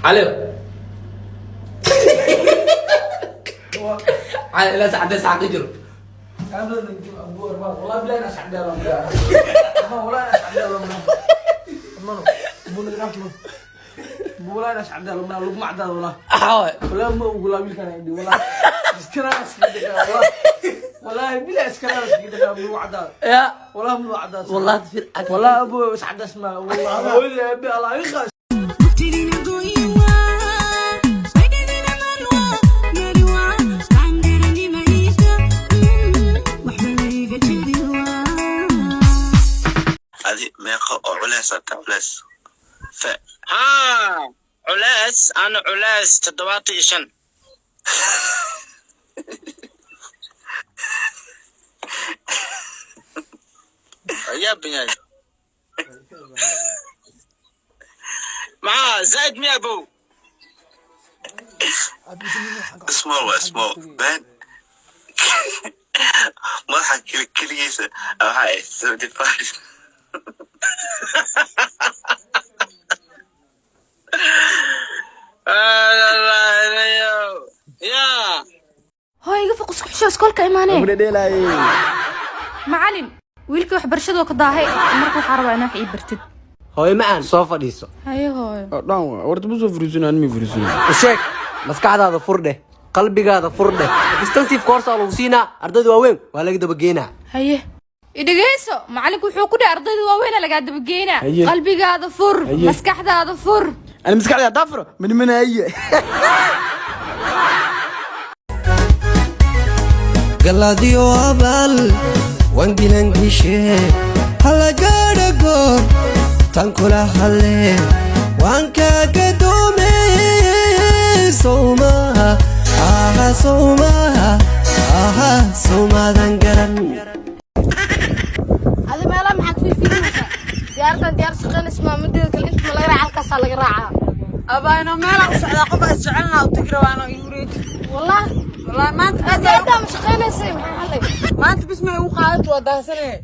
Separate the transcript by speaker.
Speaker 1: Cali, Cali, ilaa saacadee saac ka jiro?
Speaker 2: والله بلا ناس عدالة، والله ناس عدالة، والله ناس عدالة، لقمة عدالة والله.
Speaker 1: Maxaa waay?
Speaker 2: والله ما أقول ويل كان عندي والله iskaraas والله والله بلا iskaraas كده مو عدالة.
Speaker 1: Ya.
Speaker 2: والله مو عدالة.
Speaker 1: Wallahi fir.
Speaker 2: والله أبو بس عدس ما والله ولي أبي الله يخس.
Speaker 3: Adi meeqa oo culeys ata culeys fe?
Speaker 4: Haa, culays, ana culays 75. Ayaa yahay maxaa zaid miya bow?
Speaker 3: Small waa small ben madaxa keligiisa waxaa ah 75.
Speaker 4: Ya.
Speaker 5: Hooy, iga foq, isku xisho, iskoolka imaanee. Macalin, wiilkii waxbarashadoo ka daahay, marka waxaa rabaa inaa wax ii bartid.
Speaker 6: Hooyo macaan, soo fadhiiso.
Speaker 5: Haye hooyo.
Speaker 7: Dhan warta ma soo furiisin, aan ma furiisin.
Speaker 6: U sheeg, maskaxdaada fur dheh, qalbigaada fur dheh. Extensive course aa lagu siinaa, ardayda waaweyn waa laga dabageynaa.
Speaker 5: Haye, idhegeyso, macalinku wuxuu ku dhahay ardayda waaweyna lagaa dabageynaa.
Speaker 7: Haye.
Speaker 5: Qalbigaada fur.
Speaker 7: Haye.
Speaker 5: Maskaxdaada fur.
Speaker 7: Ana maskaxda hadaa furo manimanaye.
Speaker 8: Galadiyo abaal wangilangishe halagaadha goor tan kula hadle waan kaaga doome sowmaha aha sowmaha aha sowmaadan garan.
Speaker 9: Adi meelaha maxaa ku fiirfiirinaysaa? Diyaaradan diyaar shaqaynaysa maamadeeda kale inta ma laga raaca, halkaasaa laga raacaa.
Speaker 10: Abaano meela u socdaa, qof is jecelna u tagi rabaano igu wareeji.
Speaker 9: Wallah?
Speaker 10: Wallahi maanta bis.
Speaker 9: Diyaaraddaa ma shaqaynaysay? Maxaa xalay?
Speaker 10: Maanta bis ma igu qaadato, waa daahsanee.